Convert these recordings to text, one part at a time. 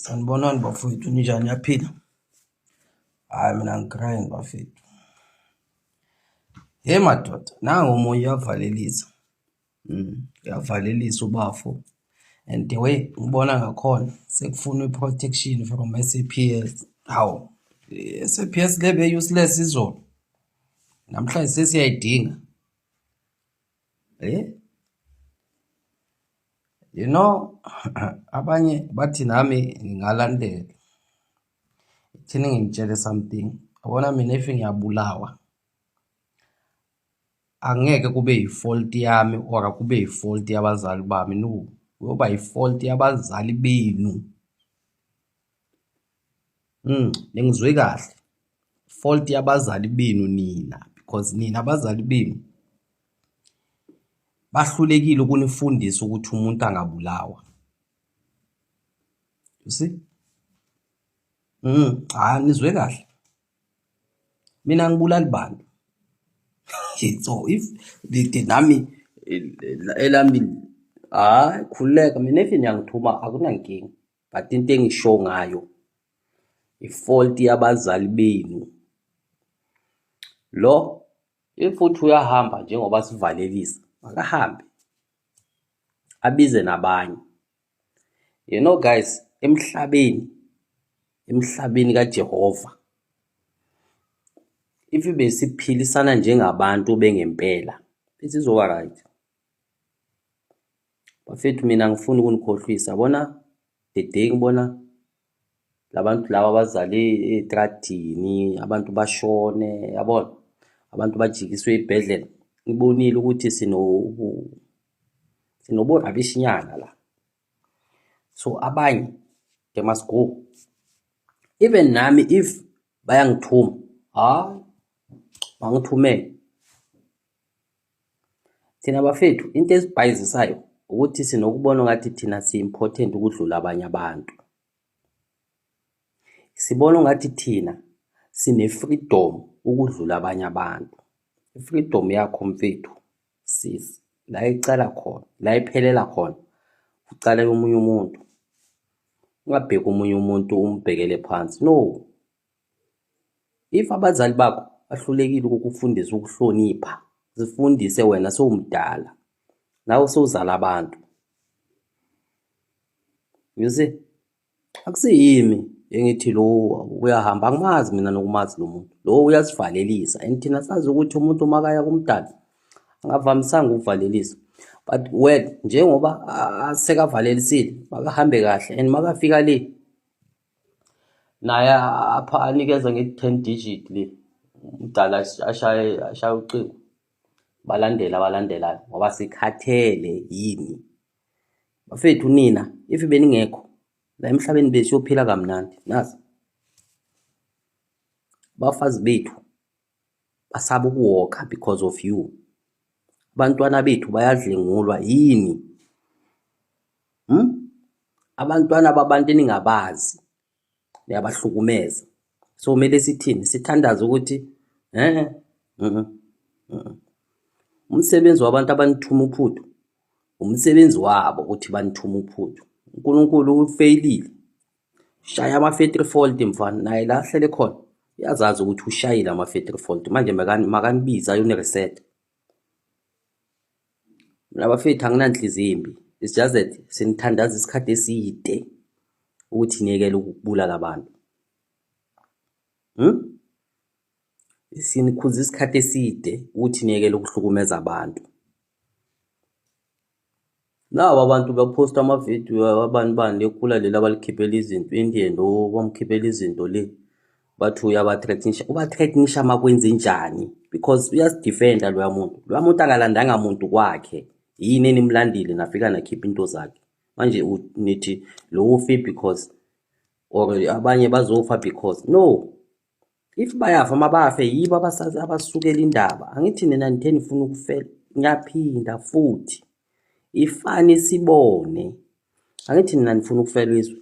Sanibonani bafowethu, ninjani niyaphila? Hhayi mina ngi-grand bafethu. Hhe madoda, nangu omunye uyavalelisa, uyavalelisa ubafo and the way ngibona ngakhona sekufunwa i-protection from S_A_P_S. Hawu, i-S_A_P_S le be-useless izolo, namhlanje sesiyayidinga. Eh? You know, abanye bathi nami ngingalandela. Ithini nginitshele something. Yabona mina if ngiyabulawa, angeke kube yi-fault yami or kube yi-fault yabazali bami, no. Kuyoba yi-fault yabazali benu. Ningizwe kahle. Fault yabazali benu nina because nina abazali benu bahlulekile ukunifundisa ukuthi umuntu angabulawa. You see? Cha nizwe kahle. Mina angibulali bantu. So if lithi nami elami hhayi khululeka mina if niyangithuma akunankinga but into engisho ngayo i-fault yabazali benu. Lo if uthi uyahamba njengoba sivalelisa makahambe abize nabanye. You know guys, emhlabeni, emhlabeni kaJehova, if besiphilisana njengabantu bengempela, besizoba right. Bafethu mina angifuni ukunikhohlwisa, yabona the day ngibona labantu laba abazale ey'tradini, abantu bashone, yabona, abantu bajikiswe ey'bhedlela, ngibonile ukuthi sinobu-rubbish-nyana la. So abanye they must go. Even nami if bayangithuma, hhayi bangithumele. Thina bafethu into esibhayizisayo ukuthi sinokubona ngathi thina si-important ukudlula abanye abantu. Sibona ungathi thina sine-freedom ukudlula abanye abantu. I-freedom yakho mfethu sisi la icala khona, la iphelela khona ucala omunye umuntu. Ungabheki omunye umuntu umbhekele phansi, no. If abazali bakho bahlulekile ukukufundisa ukuhlonipha, zifundise wena sewumdala, nawe sewuzala abantu. You see? Akusiyimi engithi lo uyahamba, angimazi mina nokumazi lo muntu. Lo uyasivalelisa and thina sazi ukuthi umuntu makaya kumdali angavamisanga ukuvalelisa. But well, njengoba sekavalelisile, makahambe kahle and makafika le naye apha anikeze nge-ten digit le umdala ashaye ashaye ucingo balandele abalandelayo ngoba sikhathele yini. Bafethu nina if beningekho la emhlabeni besiyophila kamnandi nazi. Abafazi bethu basaba ukuwokha because of you. Abantwana bethu bayadlwengulwa yini? Abantwana babantu eningabazi niyabahlukumeza. So kumele sithini? Sithandaze ukuthi umsebenzi wabantu abanithuma uphuthu umsebenzi wabo ukuthi banithume uphuthu. uNkulunkulu ufeyilile. Shaya ama-factory fault mfana, naye la ahlele khona uyazazi ukuthi ushayile ama-factory fault. Manje makanibize ayoni-reset. Mina bafethu anginanhliziyo embi. It's just that sinithandaza isikhathi eside ukuthi niyekele ukubulala abantu. Sinikhuza isikhathi eside ukuthi niyekele ukuhlukumeza abantu. Naba abantu baphosta amavidiyo abani bani lekhula leli abalikhiphela izinto, Indian lo bamkhiphela izinto le. Bathi uyaba-threaten-isha, uba-threaten-isha makwenzenjani? Because uyasi-defend-a loya muntu. Loya muntu akalandanga muntu kwakhe. Yini enimlandile nafika nakhipha into zakhe. Manje nithi lo ufe because or abanye bazofa because no. If bayafa mabafe yibo abasukela indaba. Angithi nina nithe nifuna ukufela. Ngiyaphinda futhi. Ifani sibone. Angithi nina nifuna ukufela izwe.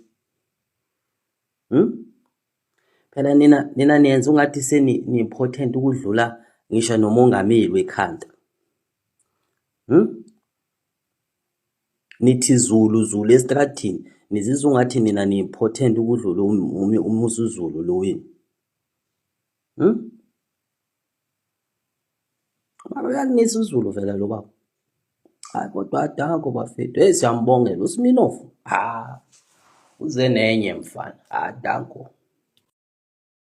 Phela nina nina niyenza ungathi seni ni-important ukudlula ngisho nomongameli wekhanda. Nithi Zulu Zulu estradini nizizwa ungathi nina ni-important ukudlula uMusuzulu lo wenu. Mara uyakunisa uZulu vele lo baba. Hayi kodwa adanko bafethu. Hey, siyambongela uSminoff. Ha. Uze nenye mfana. Adanko.